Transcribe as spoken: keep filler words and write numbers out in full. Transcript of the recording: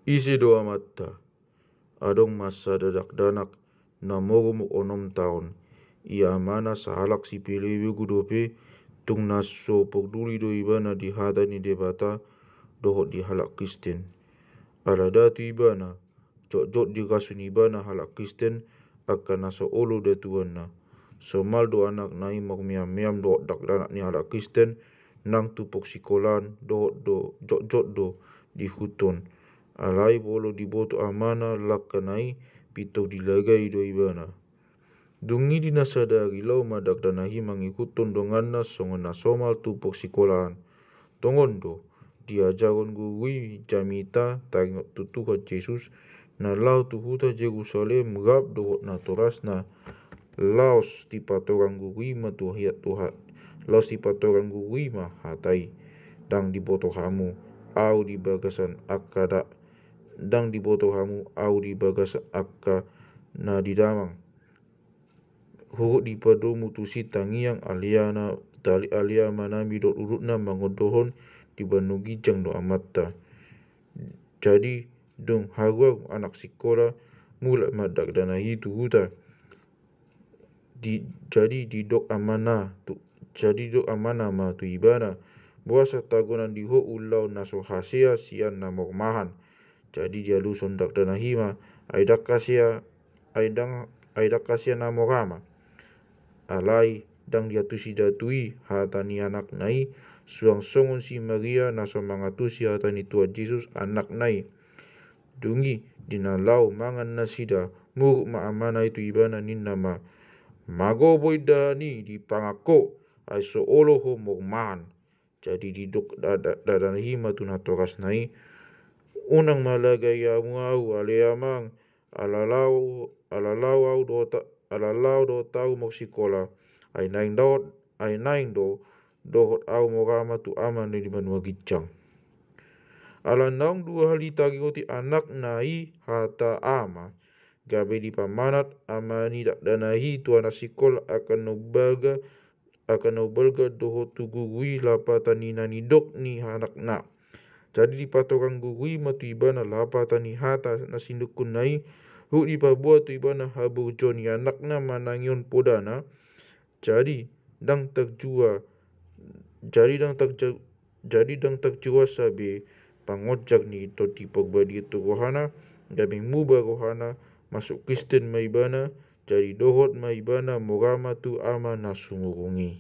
Ise do amanta? Adong ma sada dakdanak na morumur onom taon. Ia amana sahalak sipelebegu dope, tung na so porduli do ibana di hata ni Debata dohot di halak Kristen. Ala da tu ibana jotjot dirason ibana halak Kristen angka na so olo datuanna. Somal do anakna i marmeammeam dohot dakdanak ni halak Kristen nang tu porsikolaan dohot do jotjot do diihuthon. Alai molo diboto amana langkana i, pintor dilagai do ibana. Dung i di na sadari laho ma dakdanak i mangihuthon donganna songon na somal tu porsikolaan. Tongon do diajarhon guru i jamita taringot tu Tuhan Jesus na laho tu huta Jerusalem rap dohot natorasna. Laos dipatorang guru i ma tu hata, laos dipatorang guru i ma hata i. Ndang diboto hamu ahu di bagasan angka da, ndang diboto hamu ahu di bagasan angka na di damang. Huhut dipadomu tusi tangiang ale amanami dohot uhutna mangondohon di banua ginjang do amanta. Jadi dung haruar anak sikola, mulak ma dakdanak i tu huta. Di, jadi didok amana tu, jadi didok amana ma tu ibana, boasa tagonan di ho ulaon na so hasea sian na mormahan? Jadi dialushon dakdanak i ma, ai ndang hasea, ai ndang, ai ndang hasea na mora ma. Alai ndang diantusi datu i hata ni anakna i, suang songon si Maria na so mangantusi hata ni Tuhan Jesus anakna i. Dung i di na laho mangan nasida, muruk ma amana i tu ibana ninna ma, mago boi dahan i dipangan ho, ai so olo ho mormahan. Jadi didok dakdanak i ma tu natorasna i, unang ma lagai hamu ahu ale amang, ala laho, ala laho ahu dohot, ala laho dohot ahu marsikola, ai naeng dohot, ai naeng do dohot ahu mora ma tu Ama na di banua ginjang. Ala naung dua hali taringoti anakna i hata ama, gabe dipamanat ama ni dakdanak i tu anak sikola angka na umbalga, angka na umbalga dohot tu guru i lapatan ni na nidok ni anakna. Jadi dipatorang guru i ma tu ibana lapatan ni hata na sinungkunna i, huhut dipaboa tu ibana haburjuon ni anakna manangihon podana. Jadi ndang tarjua, jadi ndang tarjua, jadi ndang tarjua sa be pangonjar ni Tondi Parbadia tu rohana, gabe muba rohana, masuk Kristen ma ibana, jadi dohot ma ibana mora ma tu Ama na sumurung i.